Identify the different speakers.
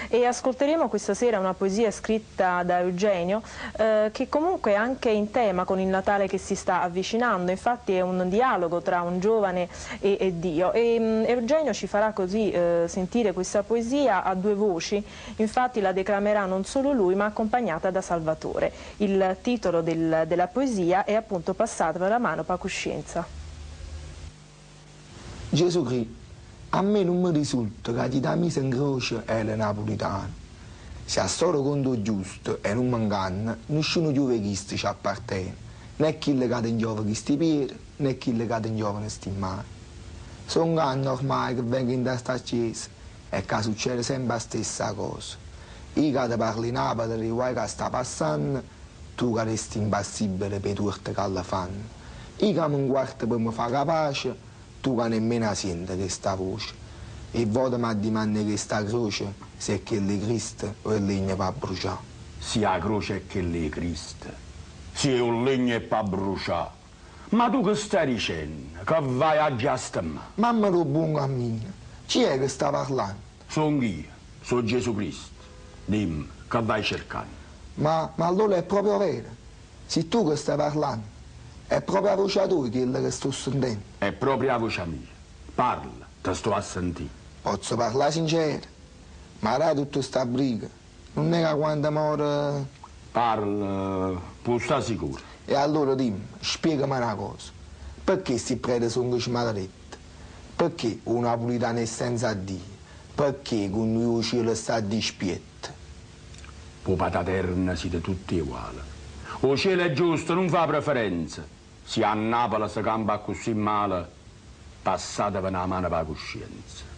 Speaker 1: E ascolteremo questa sera una poesia scritta da Eugenio che comunque è anche in tema con il Natale che si sta avvicinando, infatti è un dialogo tra un giovane e Dio. E Eugenio ci farà così sentire questa poesia a due voci, infatti la declamerà non solo lui ma accompagnata da Salvatore. Il titolo della poesia è appunto Passateve la mano pa cuscienza.
Speaker 2: Gesù Crì, a me nun me risulta ca chi t'ha miso 'ncroce era napulitano. Si 'a storia conta 'o giusto e nun me 'nganno, nisciuno chiuovo 'e chisto ce appartene, né chille ca te 'nchiova chisti piede, né chille ca te 'nchiovano sti mmane. Songo anne ormai che vengo 'int'a sta chiesa e ca succede sempe 'a stessa cosa. Io ca te parlo 'e Napoli d' 'e guai ca sta passanno, tu ca resti impassibile p' 'e tuorte ca lle fanno. Io ca me 'nquarto pe me fa capace, tu ca nemmeno 'a siente chesta voce. 'E vote m'addimanne 'e chesta croce si è chella 'e Cristo o è legno p'abbrucià.
Speaker 3: Si 'a croce è chella 'e Cristo, si è 'o legno è p'abbrucià, ma tu che stai dicenno, che vai a ghiastemmà?
Speaker 2: Mamma d' 'o buon cammino, chi è che sta parlanno?
Speaker 3: Songh'io, so' Gesù Cristo, dimme, che vai cercanno?
Speaker 2: Ma, ma allora è proprio overo? Si' tu che stai parlanno? È proprio 'a vocia toja chella che sto sentenno?
Speaker 3: È proprio 'a vocia mia, parla, te sto a sentì.
Speaker 2: Pozzo parlà sincero? Ma dai tutta sta briga, nun è ca quando more.
Speaker 3: Parla, può sta sicuro.
Speaker 2: E allora dimme, spiegame na cosa, pecché sti prete songo smaledette? Pecché 'o napulitano è senza Dio? Pecché cu nuje 'o cielo sta a dispietto?
Speaker 3: P' 'o Pataterno site tutte uguale. 'O cielo è giusto, nun fa preferenze. Si a Napule se campa accussì male, passateve na mano p' 'a cuscienza.